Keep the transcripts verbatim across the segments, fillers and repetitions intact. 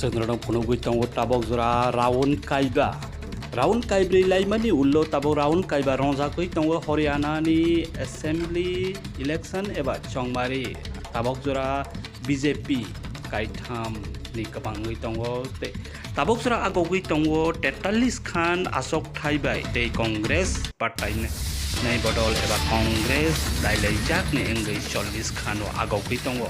Chwng norok phunugwi tongo tabok jora round kaiba. Round kaibrwi laimani ulo tabok round kaiba rongjagwi tongo Haryana ni assembly election eba chongmari. Tabok jora B J P kaitham ni kwbangwi tongo tei tabok jora agogwi tongo tetallis khan asok thai bai tei Congress patai nai bodol eba Congress dailaijakni wngwi chollis khan o agogwi tongo.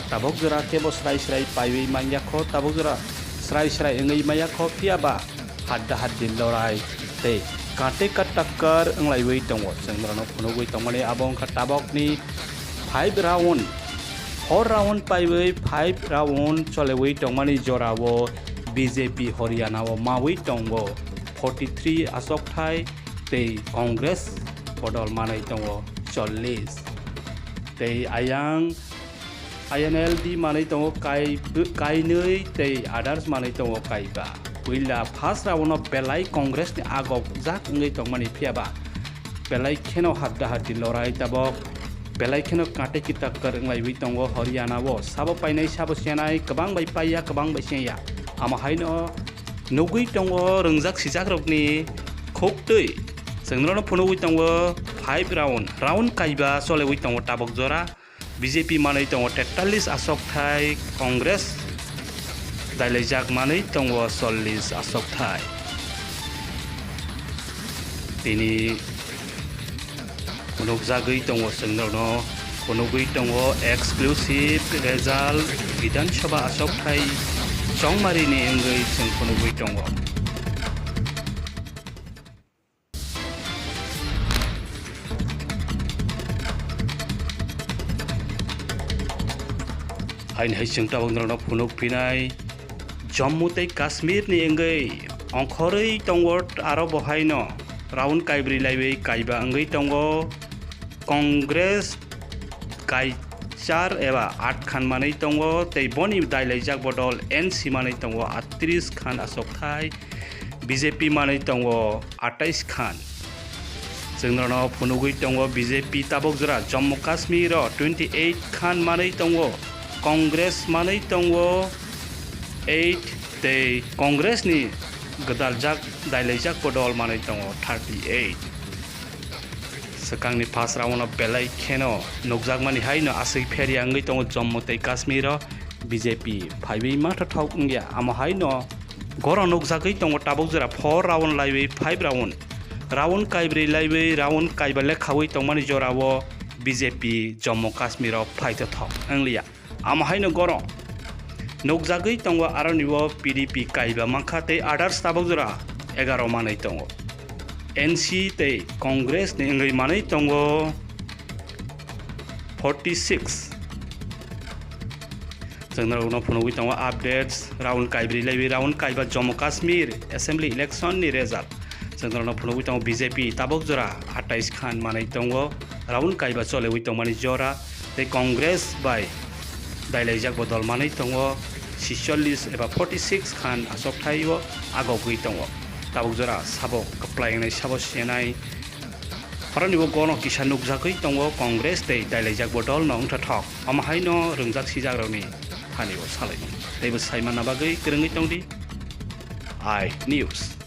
Tabok jora kebo srai srai paiwi manya kho, tabok jora srai srai wngwi manya kho, phiya ba hadda haddi lorai tei kate katakkar wnglaiwi tongo. Chwng norokno phunugwi tongmani abo wngkha tabokni five round, four round paiwi five round cholewi tongmani jorao B J P Haryana o mawi tongo forty three asok thai tei Congress bodol manwi tongo chollis. Tei ayang I N L D manwi tongo kai-, kainwi tei others manwi tongo kaiba. Puila first round o belai Congress ni agok jak wngwi tongmani phiya ba belai kheno hadda haddi lorai tabok belai kheno kate kitakkar wnglaiwi tongo Haryana o. Sabo painai sabo senai kwbang bai paiya kwbang bai senya. Amo haino nugwi tongo rwngjak sijak rokni khuktwi. Chwng norokno phunugwi tongo five round, round kaiba cholewi tongo tabok jora. B J P manwi tongo tetallis asok thai, Congress dailaijak manwi tongo chollis asok thai. Tini phunukjagwi tongo chwng norokno, phunugwi tongo exclusive result Bidhan Sabha asok thai chongmarini wngwi chwng phunugwi tongo. Haini hai chwng tabok norokno phunuk phinai Jammu tei Kashmir ni wngwi ongkhorwi tongo aro bo haino round kaibrwi laiwi kaiba wngwi tongo Congress kai char eba aat khan manwi tongo tei boni dailaijak bodol N C manwi tongo atris khan asok thai. B J P manwi tongo atais khan. Chwng norokno phunugwi tongo B J P tabok jora Jammu Kashmir o twenty eight khan manwi tongo, Congress manwi tongo eight tei Congress ni gwdaljak dailaijak bodol manwi tongo thirty eight. Swkangni first round o belai kheno nukjakmani haino aswk pherya wngwi tongo Jammu tei Kashmir o B J P phaiwi mathothok wngya. Amo haino goro nukjagwi tongo tabuk jora four round laiwi five round. Round kaibrwi laiwi round kaiba lekhawi tongmani jorao B J P Jammu Kashmir o phaithothok wngliya. Amo haino goro nukjagwi tongo aroni o P D P kaiba mankha tei others tabuk jora egaro manwi tongo. N C tei Congress ni wngwi manwi tongo forty six. Chwng norokno phunugwi tongo updates, round kaibrwi laiwi round kaiba Jammu Kashmir Assembly election ni result. Chwng norokno phunugwi tongo B J P tabuk jora atais khan manwi tongo, round kaiba cholewi tongmani jora. Tei Congress bai dailaijak bo dol manwi tongo, sicholish eba forty six khan asok thaio agogwi tongo. Tabuk jora sabo kwplai wngnai sabo senai. Horoni bo gono kisa nukjagwi tongo Congress tei dailaijak bo dol no wngtha thok. Omo haino rwngjak sijak rokni thani bo salai mano. Tei bo sai manna bagwi kwrwngwi tongdi. I News.